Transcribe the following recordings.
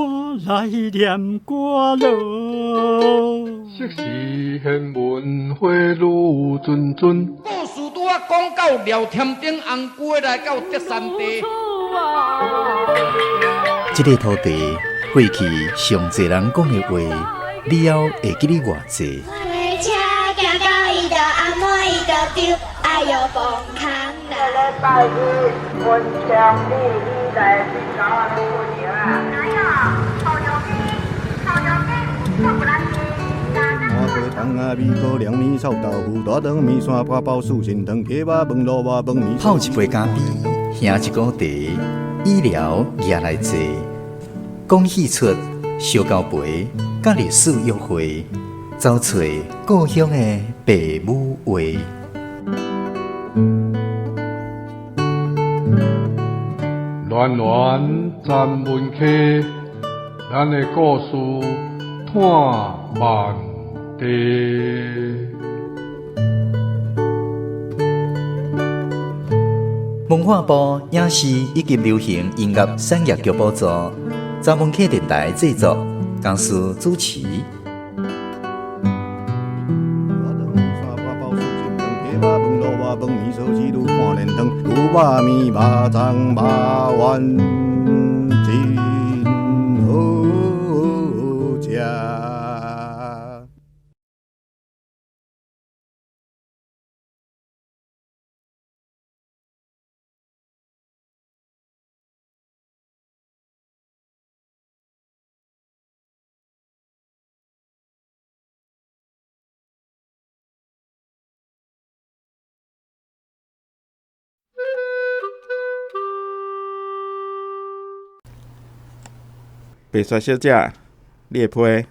我來念歌囉。昔時玄文花女谆谆。故事拄仔講到廖添丁紅龜來到德山地。這个土地過去上濟人講的話，以後會記得偌濟？泡一杯咖啡，喝一壺茶，醫療也來坐，講戲出燒交陪，佮歷史約會，走揣故鄉的爸母話。戀戀三文溪，咱的故事伴萬地。文化部影視以及流行音樂產業局補助，查文溪電台製作，公司主持。白雪小姐，你的批。欸，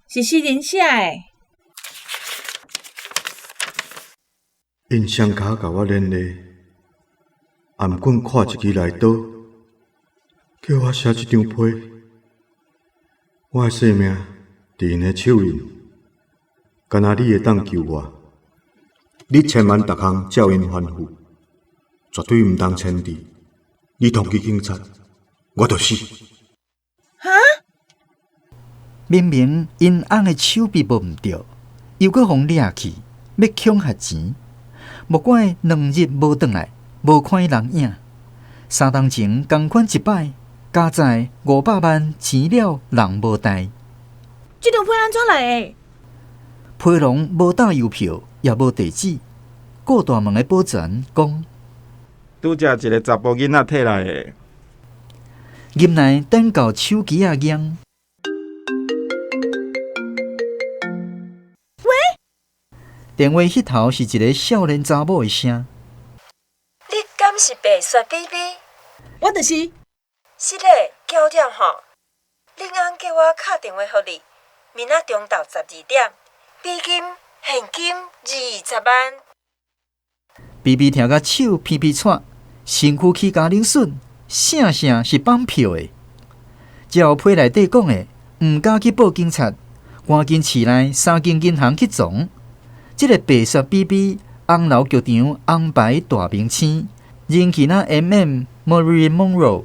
是诗人寫的。𪜶雙跤共我連累，頷棍挎一支內刀，叫我寫這張批。我的性命佇𪜶的手印，干焦你會當救我。你千萬逐項照𪜶吩咐，絕對毋通牽制。你通知警察，我就死。哈？明明𪜶翁的手臂無毋著，又閣予掠去，欲恐嚇錢。莫怪2日無轉來，無看伊人影。3冬前仝款一擺，加載500萬錢了，人無代。這張批按怎來的？批廊無打郵票，也無地址。顧大門的保全講：拄才一个查埔囡仔提來的。入來等到手機仔響。喂？電話彼頭是一个少年查某的聲。你敢是白雪美美？我就是。是嘞，巧了吼！恁翁叫我敲電話予你，明仔中晝12點，美金現金20萬。美美聽甲手皮皮掣，身軀起加冷恂，聲聲是綁票的。照批內底講的，毋敢去報警察，趕緊市內3間銀行去撞。這个白雪美美，紅樓劇場紅牌大明星，人氣若 M.M. Marilyn Monroe，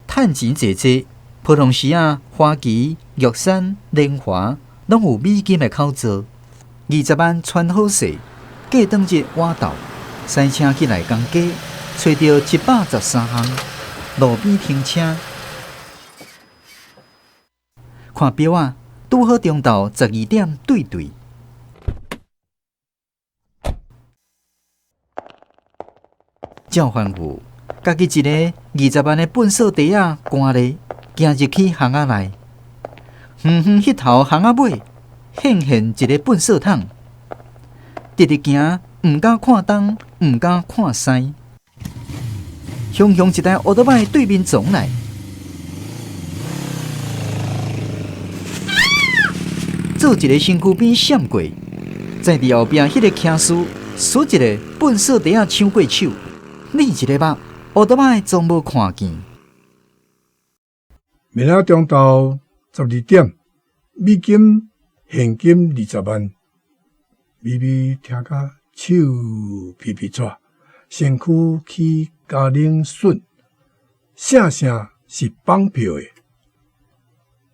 趁錢濟濟。普通時啊，花旗、玉山、蓮華，攏有美金的口座。20萬穿好勢，過當日倚斗，駛車去內江街，揣著113巷，路邊停車，看錶仔，拄好中晝12點對對。照吩咐，家己一个20萬的糞掃袋仔搬咧，行入去巷仔內。遠遠彼頭巷仔尾，顯現一个糞掃桶，直直行，毋敢看東，毋敢看西。雄雄一台烏托邦對面撞來，做一个身軀邊閃過，再佇後壁彼个騎士，唰一个糞掃袋仔搶過手，你一个目，烏托邦總無看見。明仔中晝12點，美金現金20萬。美美聽甲手皮皮掣，身軀起加冷恂，聲聲是綁票的，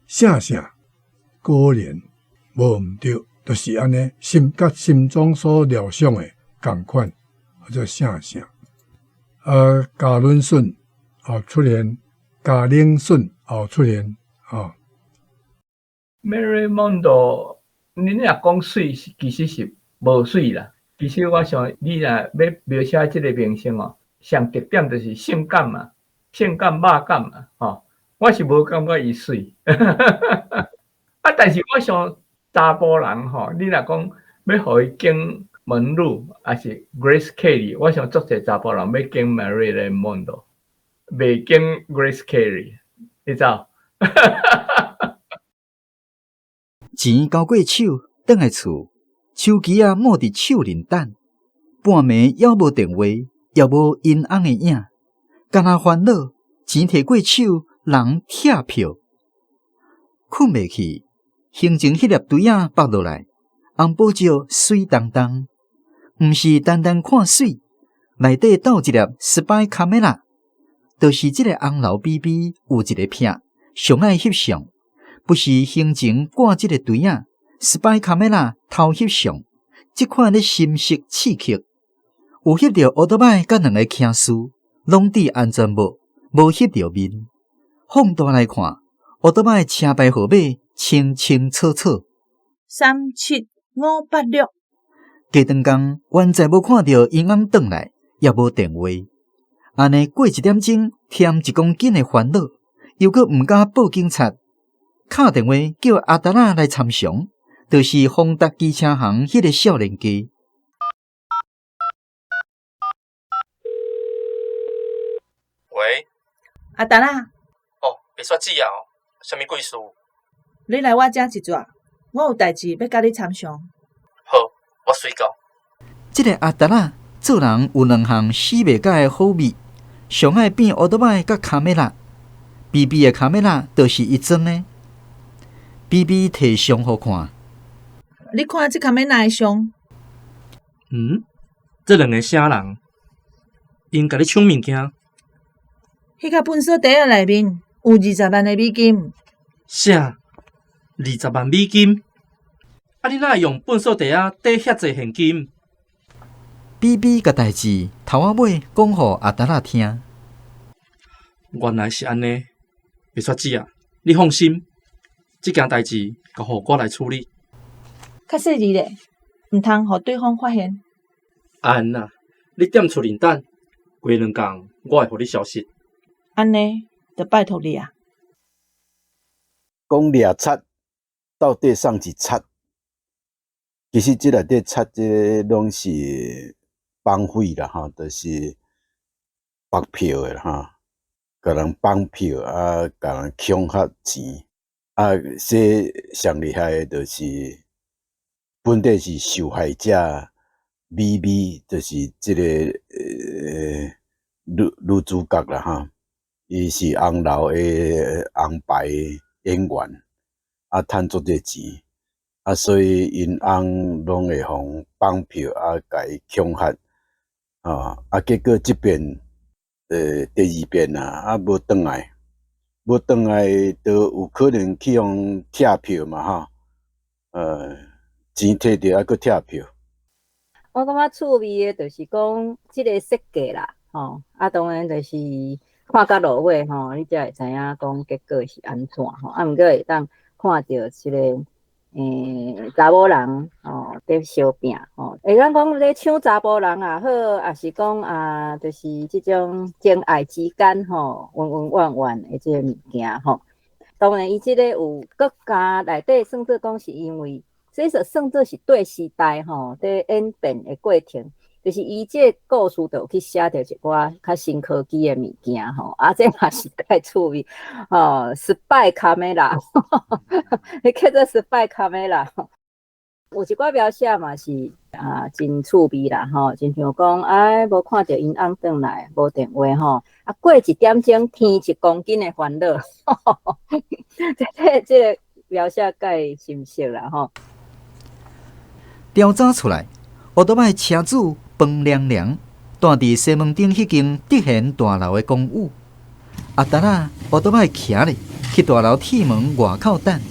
啥啥果然無毋對，就是按呢心佮心中所料想的仝款，或者啥啥。啊，加仑筍也出現，加冷筍也出現啊。 Marilyn Monroe，你若講媠，其實是無媠啦。其實我想，你若欲描寫這个明星哦，上特點就是性感嘛，性感肉感嘛，吼。我是無感覺伊媠，啊，但是我想查埔人吼，你若講欲予伊揀門路，抑是 Grace Kelly，我想足濟查埔人欲揀 Marilyn Monroe，袂揀 Grace Kelly，你知無？錢交過手，轉來厝，手機仔耄佇手裡等，半暝猶無電話，也無𪜶翁的影，干焦煩惱，錢提過手，人拆票，睏袂去，胸前彼粒錘仔縛落來，紅寶石媠當當，毋是單單看媠，內底斗一粒 spy camera，就是這个紅樓 B B 有一个癖，上愛翕相，不是胸前掛這个錘仔，spy camera 偷翕相，這款咧心色刺客，有翕著歐多擺佮兩个騎士，攏戴安全帽，無翕著面。放大來看，歐多擺車牌號碼清清楚楚。 37586。過長工，完全無看著𪜶翁轉來，也無電話。按呢過一點鐘，添一公斤的煩惱，又閣毋敢報警察，敲電話叫阿達仔來參詳，就是豐達機車行彼个少年家。喂，阿達仔。哦，白雪子啊，啥物貴事？你來我遮一逝，我有代誌欲佮你參詳。好，我隨到。這个阿達仔做人有兩項死袂改的好味，上愛變烏多擺佮卡美拉，B B 的卡美拉就是伊裝的。B B 提相予看，你看這卡美拉的相。嗯，這兩个啥人？𪜶共你搶物件？彼个糞埽袋仔內面有20萬的美金。啥？20萬美金？啊！你哪會用糞埽袋仔綴遐濟現金？ B B 共代誌頭仔尾講予阿達仔聽。原來是按呢，白雪子啊，你放心，這件代誌交予我來處理。較細膩咧，毋通予對方發現。按啦，你踮厝裡等，過兩工我會予你消息。按呢，就拜託你啊。講掠賊，到底啥是賊？其實這內底賊，這個攏是綁匪啦，吼，就是縛票的吼，共人綁票啊，共人恐嚇錢啊。這上厲害的，就是本底是受害者美美，就是這個女主角啦，吼，伊是紅樓的紅牌演員，啊，趁足濟錢。啊，所以𪜶翁攏會予綁票啊，共伊恐嚇，啊，結果這遍，第二遍啊，啊，無轉來，無轉來，就有可能去予拆票嘛，吼，錢提著啊，閣拆票。我感覺趣味的，就是講這个設計啦，吼，啊，當然就是看到落尾吼，你才會知影講結果是按怎吼，啊，毋過會當看著這个。查某人吼佇相拚吼，會當講咧搶查埔人也好，抑是講啊，就是這種情愛之間吼，恩恩怨怨的這個物件吼。當然，伊這個有國家內底算做講是因為，這說算做是對時代吼佇演變的過程，就是伊這个故事就有去寫著一寡較新科技的物件吼，啊，這嘛是較趣味吼，spy camera，彼叫做 spy camera。有一寡描寫嘛是啊，真趣味啦吼，親像講啊，無看著𪜶翁轉來，無電話吼，啊，過一點鐘添一公斤的煩惱，這個描寫較深刻啦吼。調查出來，烏多擺車主彭良良，蹛佇西門町彼間德賢大樓的公寓。阿達仔烏多擺徛咧，去大樓鐵門外口等。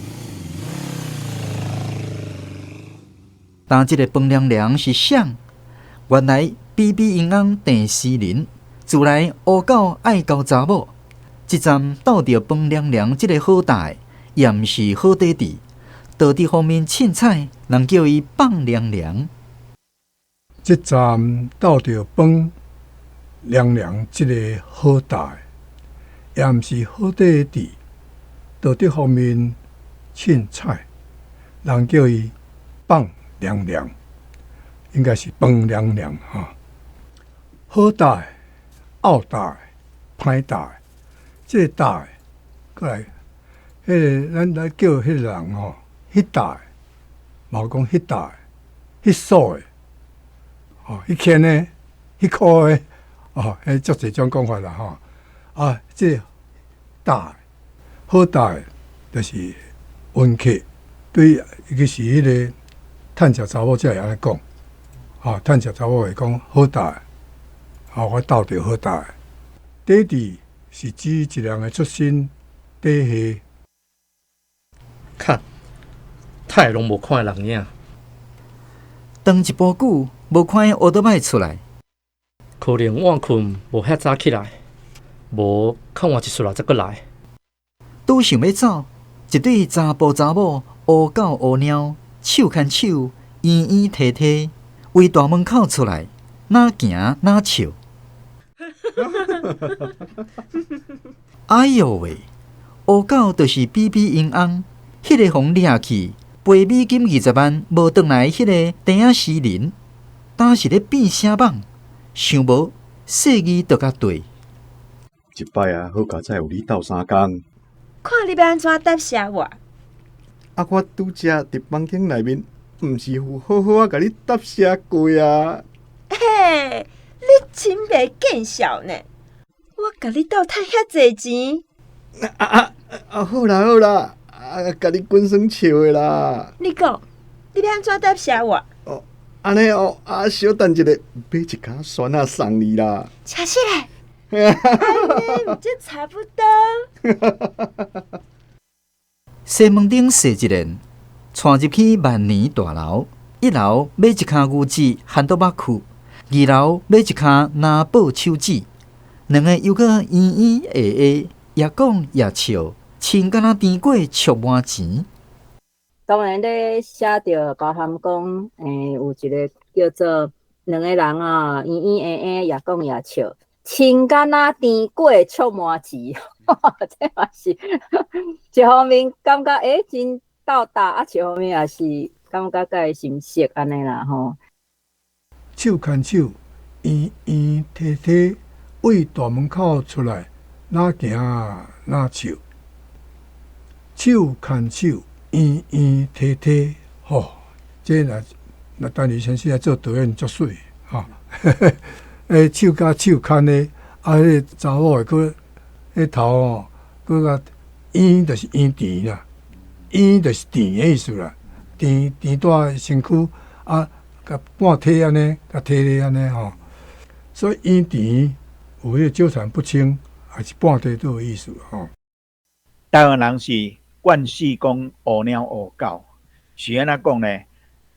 但這个飯涼涼是誰？原來比比𪜶翁鄭思林自來烏狗愛交查某，這站鬥著飯涼涼這个好大的，也毋是好底子。道德方面凊彩，人叫伊放涼涼。這站鬥著飯涼涼這个好大的，也毋是好底子。道德方面凊彩，人叫伊放涼涼，應該是飯涼涼哈。好大的、漚大的、歹大的，這个大的過來，彼个咱來叫彼个人吼，彼大的，嘛有講彼大的、彼數的，哦，彼千的、彼箍的，哦，彼足濟種講法啦吼。啊，這个大的、好大的，就是溫客，對，尤其是彼个趁食查某才會按呢講，啊，趁食查某會講好大的，啊，我鬥著好大的。底佇是指一人的出身底下。看，太攏無看人影。等一晡久，無看伊烏多擺出來。可能晚睏無遐早起來，無較晚一撮仔才閣來。拄想欲走，一對查埔查某烏狗烏貓，手牽手，圓圓提提，為大門口出來，哪行哪笑。哎喲喂！烏狗就是比比𪜶翁，彼个予掠去，賠美金20萬，無轉來彼个鄭仔詩人，當時咧變啥蠓？想無細字就共對。這擺啊，好佳哉有你鬥相共。看你欲按怎答謝我？啊，我拄才佇房間內面，毋是有好好仔共你答謝過啊？嘿，你真袂見笑呢！我共你鬥趁遐濟錢。啊啊啊！好啦好啦，啊，共你滾耍笑的啦。你講，你欲按怎答謝我？哦，按呢哦，啊，小等一下，買一跤蒜仔送你啦。誠實嘞？按呢毋才差不多。西門町踅一輪，帶入去萬年大樓，一樓買一跤牛舌番肚肉脯，二樓買一跤拿寶手指，兩个又閣圓圓下下，也講也笑，親敢若甜粿笑麻錢。當然咧寫著包含講，有一个叫做兩个人啊，圓圓下下，也講也笑，親敢若甜粿笑麻糍，這嘛是一方面感覺真鬥搭，啊，一方面也是感覺佮伊心熟按呢啦吼。手牽手，圓圓提提，對大門口出來，哪行哪笑。手牽手，圓圓提提，吼，這若若等於先生來做導演足媠，吼。手佮手牽的，啊，彼个查某的閣彼頭吼，閣共圓就是圓甜啦，圓就是甜的意思啦，甜甜大身軀啊，共半體按呢，共提咧按呢吼，所以圓甜有彼个糾纏不清，還是半體都有意思吼。台灣人是慣勢講烏貓烏狗，是按怎講呢？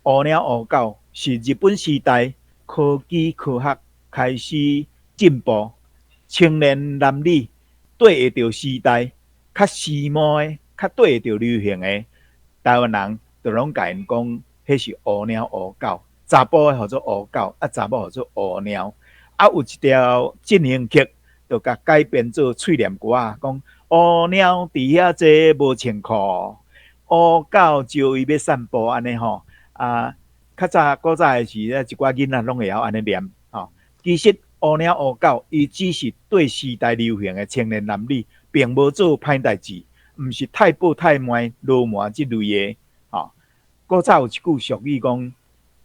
烏貓烏狗是日本時代科技科學開始進步，青年男女對會著時代較時髦的、較對會著流行的，台灣人就攏共𪜶講，彼是烏貓烏狗，查埔的號做烏狗，啊查某號做烏貓。啊，有一條進行曲，就共改編做喙瀲歌仔，講烏貓佇遐坐無穿褲，烏狗招伊欲散步按呢吼。啊，較早古早的時，一寡囡仔攏會曉按呢念吼。其實烏貓烏狗，伊只是對時代流行的青年男女，並無做歹代誌，毋是太保太賣鱸鰻這類的吼。古早有一句俗語講：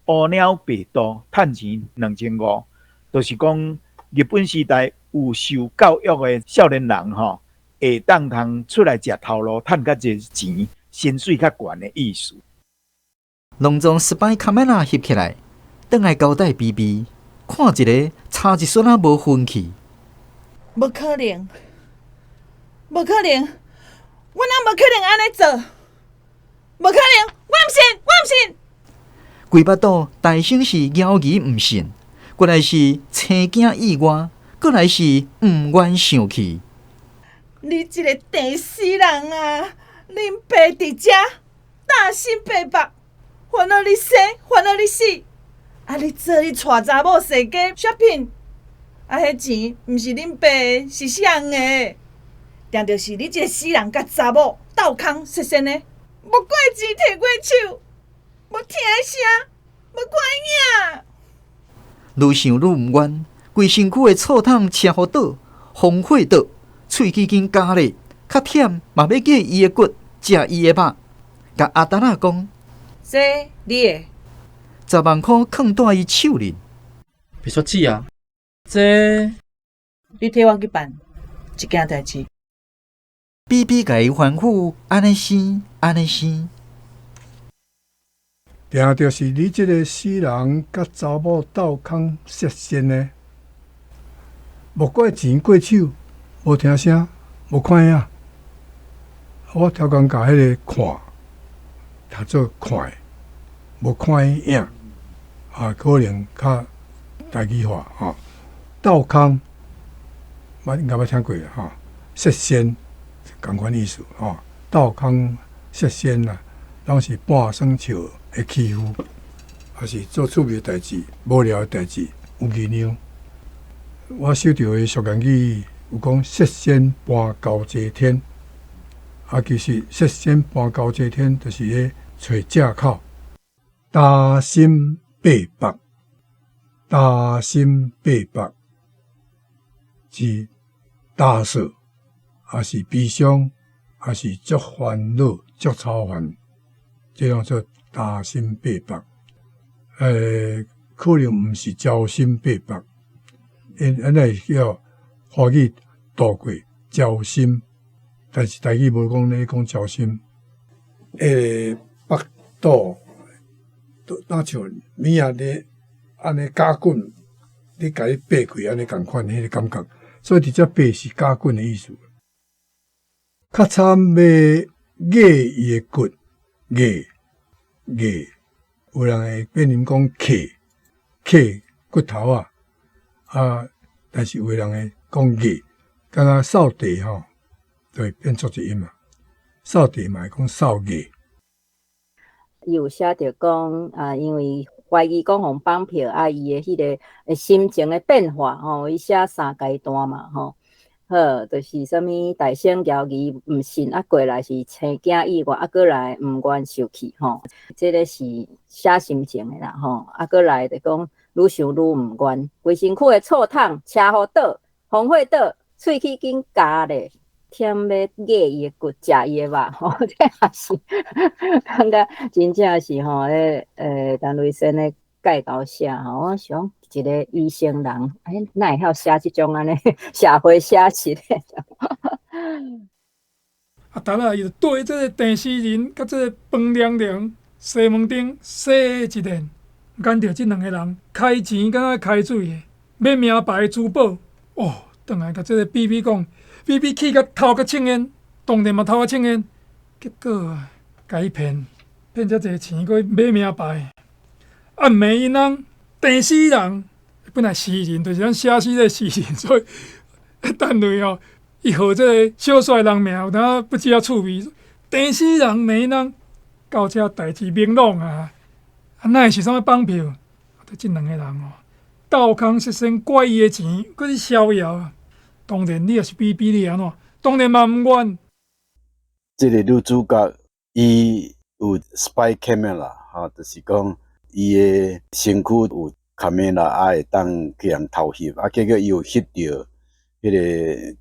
烏貓白肚，趁錢2500，就是講日本時代有受教育的少年人吼，會當通出來食頭路，趁較濟錢，薪水較懸的意思。攏總 spy camera 翕起來，轉來交代比比，看一个差一撮仔無分去。無可能，無可能，阮翁無可能按呢做，無可能，我毋信，我毋信。規腹肚大聲是猶疑毋信，過來是青驚意外，過來是毋願受氣。你這个鄭死人啊！恁爸佇遮，擔心八百，煩惱你生，煩惱你死。啊！你做你娶查某踅街 shopping，啊！彼錢毋是恁爸的，是誰人的？定著是你這个死人佮查某鬥空說仙的，無過錢提過手，無聽聲，無看影。愈想愈毋願，規身軀的醋桶車予倒，風火倒，喙齒緊咬咧，較忝嘛欲咬伊的骨，食伊的肉。共阿達仔講：這你的 10萬箍囥佇伊手裡。白雪子啊，這你替我去辦這件代誌。比比共伊吩咐，按呢生，按呢生。定著是你這个死人佮查某鬥空說仙的，無過錢過手，無聽聲，無看影。我頭剛共彼个看，讀做看，無看影，啊，可能較台語化吼。鬥空，捌應該捌聽過啦吼。說仙仝款意思吼，鬥空說仙啦，攏是半耍笑的欺負，抑是做趣味的代誌、無聊的代誌，有議量。我收著的俗諺語有講說仙搬交齊天，啊，其實說仙搬交齊天就是咧揣藉口，擔心八百，擔心八百是焦燥，抑是悲傷，抑是足煩惱、足操煩，這叫做擔心八百。可能毋是焦心八百，𪜶按呢叫華語渡過焦心，但是台語無講咧講焦心。腹肚都若像物仔咧按呢絞緊，你共伊擘開按呢仝款彼个感覺，所以佇遮擘是絞緊的意思。較慘欲咬伊的骨，咬咬，有人會變成講磕磕骨頭仔，啊，但是有的人會講咬，敢若掃地吼，就會變作一音啊。掃地嘛會講掃咬。伊有寫著講啊，因為懷疑講予綁票啊，伊的彼个心情的變化吼，伊寫三階段嘛吼。好，就是啥物大聲猶疑毋信，啊過來是青驚意外，啊過來毋願受氣吼。這个是寫心情的啦吼，啊過來就講愈想愈毋願，規身軀的醋桶車予倒，風火倒，喙齒緊咬咧，忝欲咬伊的骨，食伊的肉吼，這也是感覺真正是吼，咧陳雷生咧蓋頭寫吼，我想一个醫生人，欸，哪會曉寫這種按呢社會寫實的？阿達仔伊就對這个鄭思仁佮這个彭良良西門町洗一練，眼著這兩个人開錢敢若開水的，買名牌珠寶，哦，轉來共這个比比講，比比氣甲頭殼衝煙，當然嘛頭殼衝煙，結果啊，共伊騙，騙遮濟錢，閣去買名牌，啊罵𪜶翁鄭死人，本來詩人就是咱寫詩的詩人，所以等下吼，伊號這个小說的人名有當不知影趣味，鄭死人罵𪜶翁，到這代誌明朗啊！啊，哪會是啥物綁票？啊，這兩個人哦，鬥空說仙拐伊的錢，閣去逍遙啊！當然，你若是比比你按怎？當然嘛毋願。這个女主角伊有 spy camera 吼，就是講伊的身軀有 camera 啊，會當去予人偷翕，啊，結果伊有翕著彼个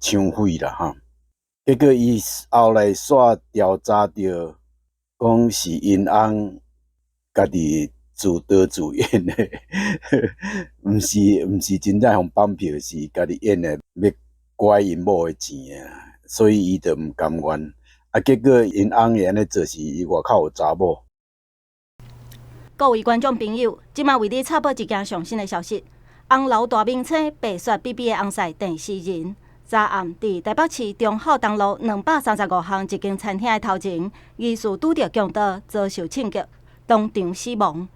搶匪啦吼。結果伊後來煞調查著，講是𪜶翁家己自導自演的，毋是真正予綁票，是家己演的，欲拐𪜶某的錢啊，所以伊就毋甘願。啊，結果𪜶翁會按呢做，是伊外口有查某。各位觀眾朋友，這馬為你插播一件上新的消息：紅樓大明星白雪比比的翁婿鄭思仁，昨暗伫台北市忠孝东路235巷一间餐厅的头前，疑似拄著强盗，遭受銃击，当场死亡。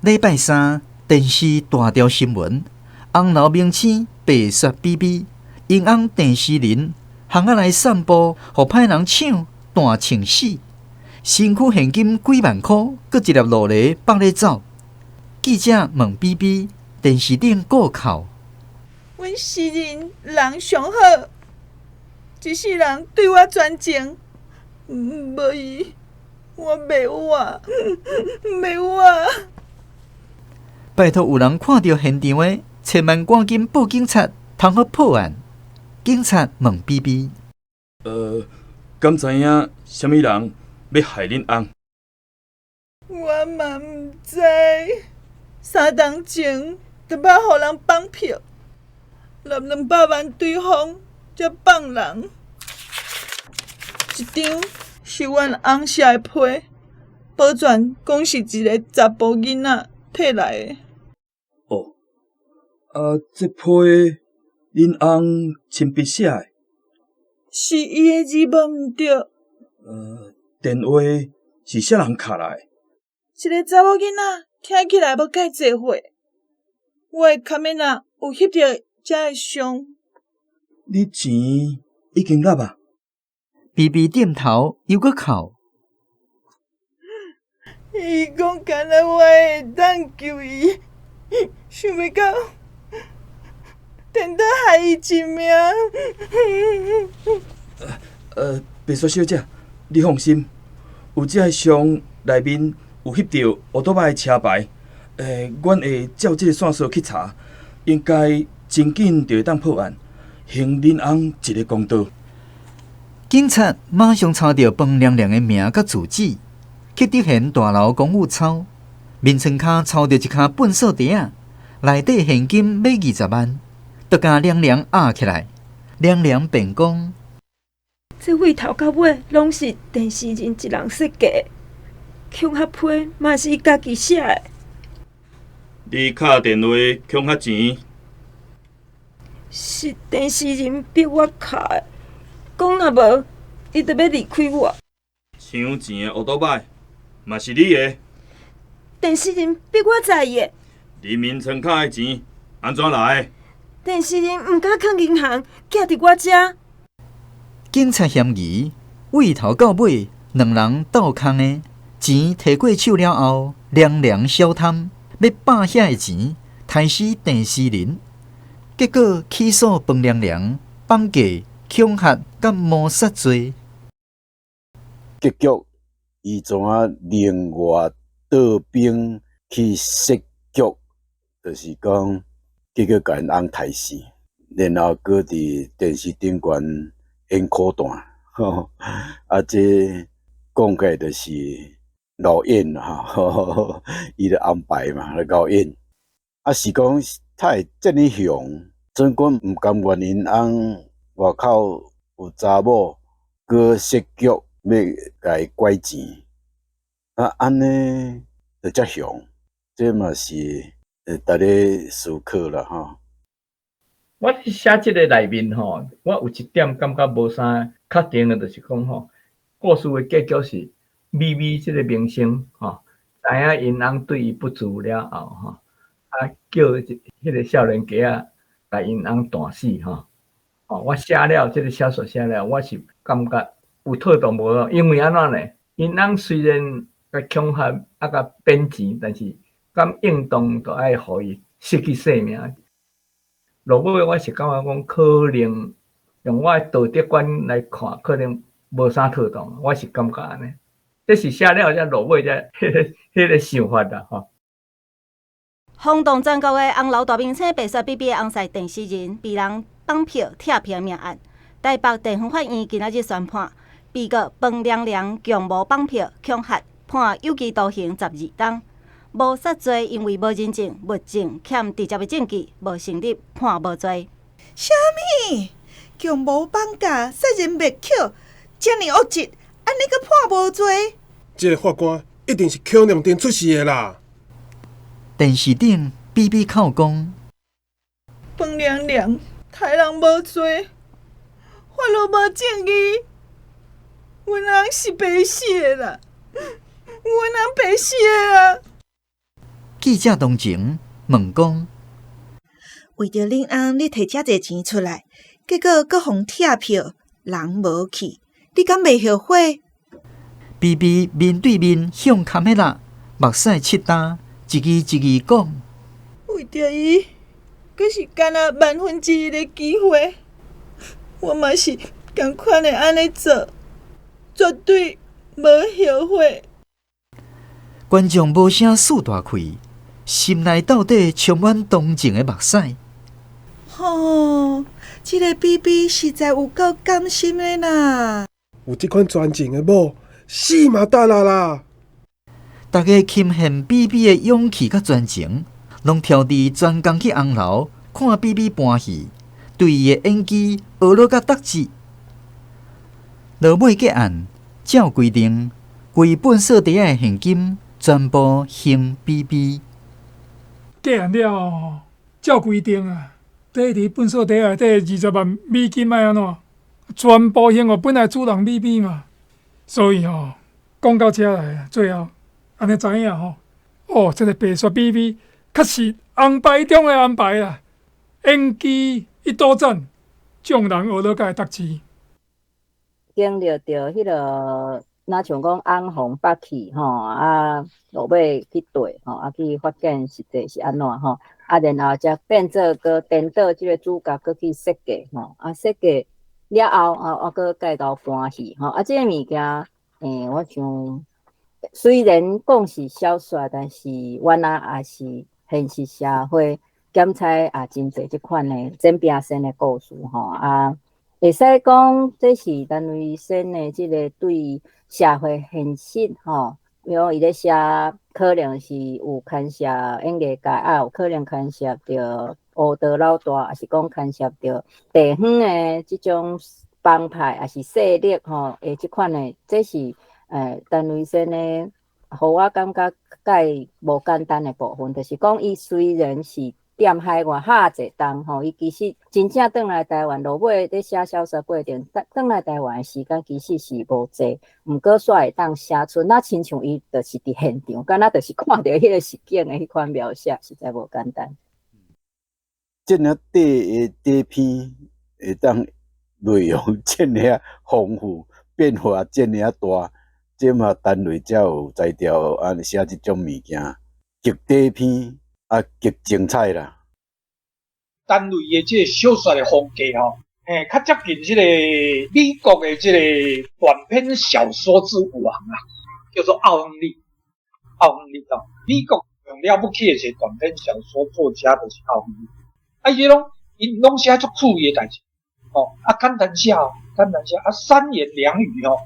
礼拜三电视大条新闻，红楼明星白雪比比，𪜶翁郑思仁巷仔内散步，予歹人抢弹銃死，身躯现金几万箍，阁一粒劳力放咧走。记者问比比，电视顶阁哭。阮诗人人上好，一世人对我专情，无伊我袂活，袂活。拜托有人看著现场的，千万赶紧报警察，通好破案。警察问比比：敢知影啥物人欲害恁翁？我嘛毋知，3冬前就捌予人绑票。纳200万对方，才放人。一张是阮翁写的批，保全讲是一个查埔囡仔提来的。哦，啊，这批恁翁亲笔写的？是伊的字无毋对。电话是啥人敲来的？一个查某囡仔，听起来无介济岁。我的卡面仔有翕著遮的相。你钱已经纳啊？比比点头，又阁哭。伊讲干焦我会当救伊，想袂到颠倒害伊一命。白雪小姐，你放心，有这个相内面有翕著乌托邦的车牌，阮会照这个线索去查，应该真紧就会当破案，还恁翁一个公道。警察马上查著彭娘娘的名佮住址，去德贤大楼公寓抄，眠床跤抄著一跤粪扫袋仔，内底现金欲20万，就共娘娘押起来。娘娘辩讲：这对头到尾拢是郑思仁一人设计的，恐吓批嘛是伊家己写的。你敲电话恐吓钱？是郑思仁逼我敲的，讲若无，伊就欲离开我。抢钱的乌托邦嘛是你的？郑思仁逼我载伊的。你眠床跤的钱按怎来的？郑思仁毋敢囥银行，寄伫我遮。警察嫌疑，对头到尾两人斗空的钱提过手了后，娘娘小贪欲霸遐的钱，刣死郑思仁。结果起诉彭娘娘绑架、恐吓佮谋杀罪。结局，伊怎啊另外倒兵去设局，就是讲结果共𪜶翁刣死，然后阁伫电视顶悬演苦旦，吼，啊，这讲起来就是𠢕演吼，伊咧安排嘛，咧𠢕演。啊，是讲他会遮尔雄，准管毋甘愿𪜶翁外口有查某，阁设局欲共伊拐钱，啊，按呢就遮雄，这嘛是值咧思考啦吼。我写这个内面吼，我有一点感觉无啥确定的，就是讲吼，故事的结局是美美这个明星吼，知影𪜶翁对伊不忠了后吼，啊叫彼个少年家仔共𪜶翁弹死吼。哦，我写了这个小说写了，我是感觉有妥当无？因为按怎呢？𪜶翁虽然共恐吓啊，共贬钱，但是敢应当就爱予伊失去性命。落尾我是感觉讲，可能用我的道德观来看，可能无啥妥当。我是感觉按呢，这是写了才落尾才彼个想法啦吼。轰动全国的红楼大明星白雪比比的翁婿郑思仁被人绑票拆票命案，台北地方法院今仔日宣判，被告彭良良共谋绑票恐吓，判有期徒刑12冬。谋杀罪因为无人证、物证欠直接的证据，无成立，判无罪。啥物？共谋绑架、杀人灭口，遮尔恶质，按呢阁判无罪？这个法官一定是柯良定出事的啦！电视顶比比口讲，彭良良。害人無罪，法律無正義，阮翁是白死的啦！阮翁白死的啊！記者當前問講：為著恁翁，你提遮濟錢出來，結果閣予拆票，人無去，你敢袂後悔？比比面對面向卡梅拉，目屎拭焦，一字一字講：為著伊，閣是干焦萬分之一的機會，我嘛是仝款會按呢做，絕對無後悔。觀眾無聲欶大氣，心內到底充滿同情的目屎。吼，這个比比實在有夠甘心的啦！有這款專情的某，死嘛值啦啦！大家欽羨比比的勇氣佮專情，攏挑佇專工去紅樓看比比搬戲，對伊的演技學落甲得志。落尾結案，照規定，規糞掃地仔的現金全部還比比。結案了後，照規定啊，佇佇糞掃地仔內底20萬美金愛按怎？全部還予本來主人比比嘛。所以吼，講到遮來，最後按呢知影吼，哦，這个白雪比比確實紅牌中的紅牌啊，演技一刀斬，眾人學落甲會得志。經歷著彼个，若像講翁予縛去吼，啊，落尾去對吼，啊去發現實際是按怎吼，啊，然後才變做閣顛倒這个主角閣去設計吼，啊設計了後啊，我閣介𠢕搬戲吼，啊，這个物件，我想雖然講是小說，但是原來也是現實社會檢採也真濟這款的肩並線的故事吼，啊。會使講，這是陳維先的這个對社會現實吼，比如伊咧寫，可能是有牽涉演藝界，啊有可能牽涉著烏道老大，抑是講牽涉著地方的這種幫派，抑是勢力吼，的這款的，這是陳維先的，予我感覺蓋無簡單的部分，就是講伊雖然是踮海外遐濟冬吼，伊其實真正轉來台灣，落尾佇寫小說過程，轉來台灣的時間其實是無濟，毋過煞會當寫出，若親像伊就是佇現場，敢若就是看著彼个實景的彼款描寫，實在無簡單。這爾短的短篇會當內容這爾豐富，變化這爾大，這嘛單位才有才調按呢寫這種物件，極短篇。啊，極精彩啦！單位的這个小說的風格吼，較接近這個美國的這個短篇小說之王啊，叫做奧亨利。奧亨利哦，美國上了不起的一個短篇小說作家就是奧亨利。啊，伊攏伊攏寫足趣味的代誌，哦，啊簡單寫哦，簡單寫啊，三言兩語吼，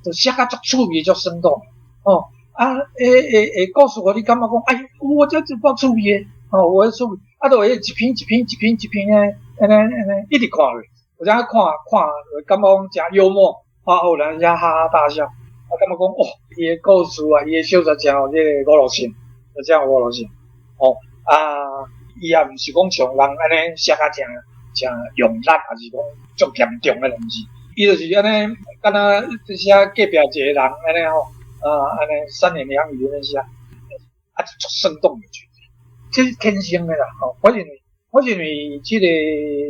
就寫甲足趣味、足生動，哦。啊，會故事，予你感覺講，哎，我這真夠趣味的，哦，有趣味，啊，就會一篇一篇一篇一篇的，按呢按呢一直看落，有陣看看，感覺講誠幽默，啊，有人遮哈哈大笑，啊，感覺講，哦，伊的故事啊，伊的小說誠有這个娛樂性，誠有娛樂性，哦，啊，伊也毋是講像人按呢寫甲誠誠用力，抑是講足嚴重的，毋是，伊就是按呢，敢若寫隔壁一個人按呢吼。啊，按呢三言兩語按呢寫，啊，足生動的句子，這是天生的啦。吼，我認為這个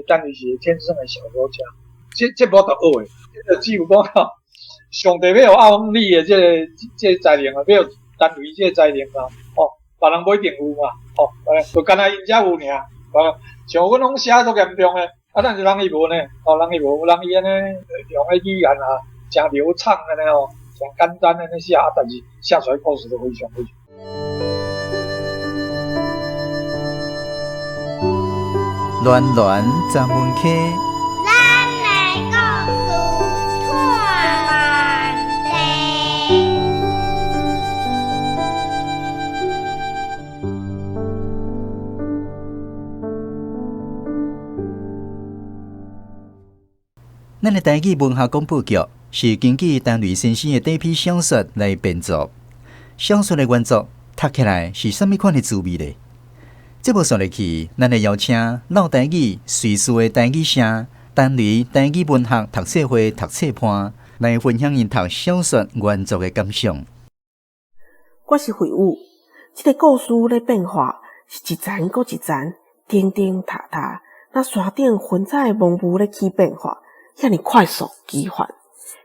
單位是天生的小說家，這無得學的，這只有講吼，上帝欲予奧亨利的這个才能啊，欲予單位這个才能啊，吼，別人無一定有嘛，吼，就干焦𪜶才有爾，像阮攏寫足嚴重的，啊，但是人伊無呢，吼，人伊無，人伊按呢用的語言啊，誠流暢按呢吼。誠簡單按呢寫，啊，但是寫出來故事都非常非常。巒巒十门溪。咱的故事拖慢地。咱的台語文學廣播劇是根據陳雷先生的短篇小說來編作，小說的原作讀起來是啥物款的滋味呢？节目煞落去，咱會邀請老台語瑞士的台語社丹雷台語文學讀冊會讀冊伴來分享𪜶讀小說原作的感想。我是惠武，這个故事咧變化是一層閣一層，層層疊疊，若山頂雲彩濃霧咧起變化，遐爾快速奇幻，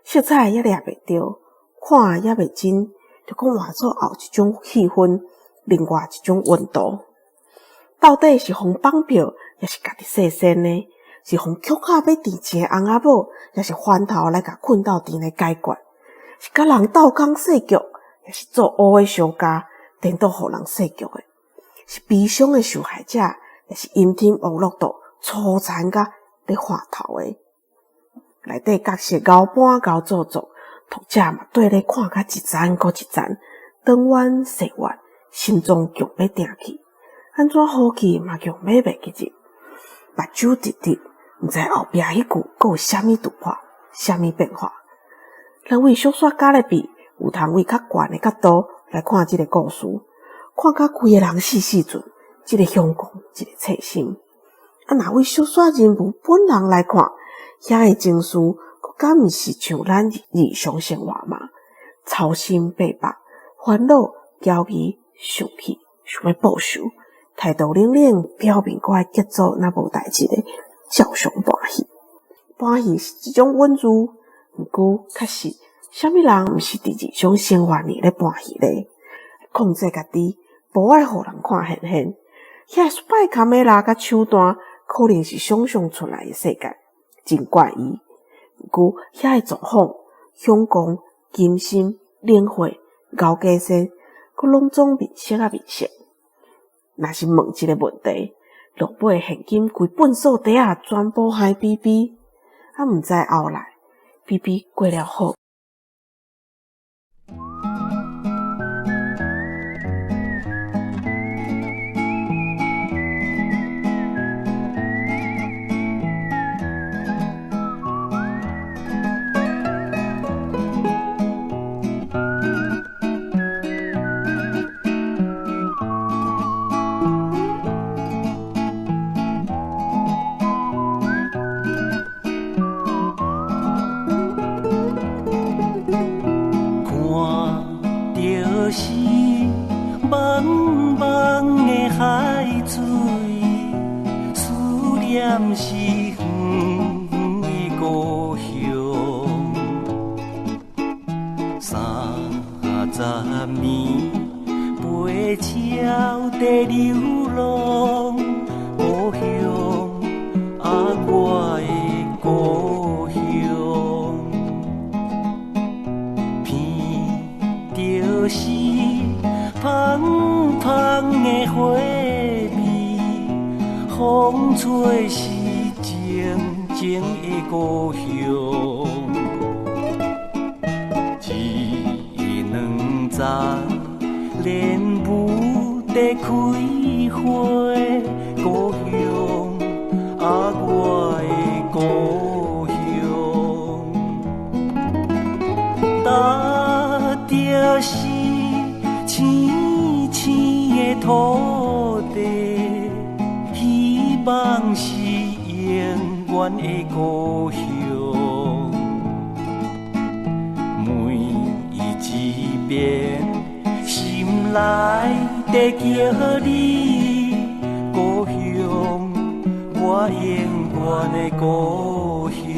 色彩也掠袂著，看也袂真，就講換做後一種氣氛，另外一種溫度。到底是予綁票，抑是家己設身呢？是予恐嚇欲墊錢的翁仔某，抑是翻頭來共困鬥陣來解決？是共人鬥空設局，抑是做烏的商家，顛倒予人設局的？是悲傷的受害者，抑是陰天網絡度粗殘甲咧話頭的？內底角色𠢕搬𠢕做作，讀者嘛綴咧看甲一層閣一層，長冤細怨，心臟強欲定去，按怎好去嘛強欲袂記入，目睭直直，毋知後壁彼句閣有啥物突破，啥物變化。咱為小說家來比，有通為較懸的角度來看這个故事，看甲規个人死死陣，這个向公，這个切心。啊，若為小說人物本人來看，遐个情緒，閣敢毋是像咱日常生活嗎？操心八百，煩惱、焦慮、生氣、想欲報仇，態度冷冷，表面閣愛結做若無代誌的，照常搬戲。搬戲是一種穩住，毋過確實，啥物人毋是佇日常生活裡咧搬戲咧？控制家己，無愛予人看現現。遐失敗卡梅拉佮手段，可能是想像出來的世界，真怪異。毋過遐个狀況，向公、金心、冷血、牛家生，閣攏總面色啊面色。若是問這个問題，落尾現金規糞掃袋仔全部還 BB，啊毋知後來 BB 過了好。是遠遠的故鄉，30年飛鳥在流浪，故鄉啊，我的故鄉，鼻著是芳芳的花味，風吹是靜靜的故鄉，一兩丛莲雾在開花，故鄉啊，我的故鄉，踏著是青青的土地，希望是永遠的故鄉，每一遍心內在叫你故鄉，我永遠的故鄉。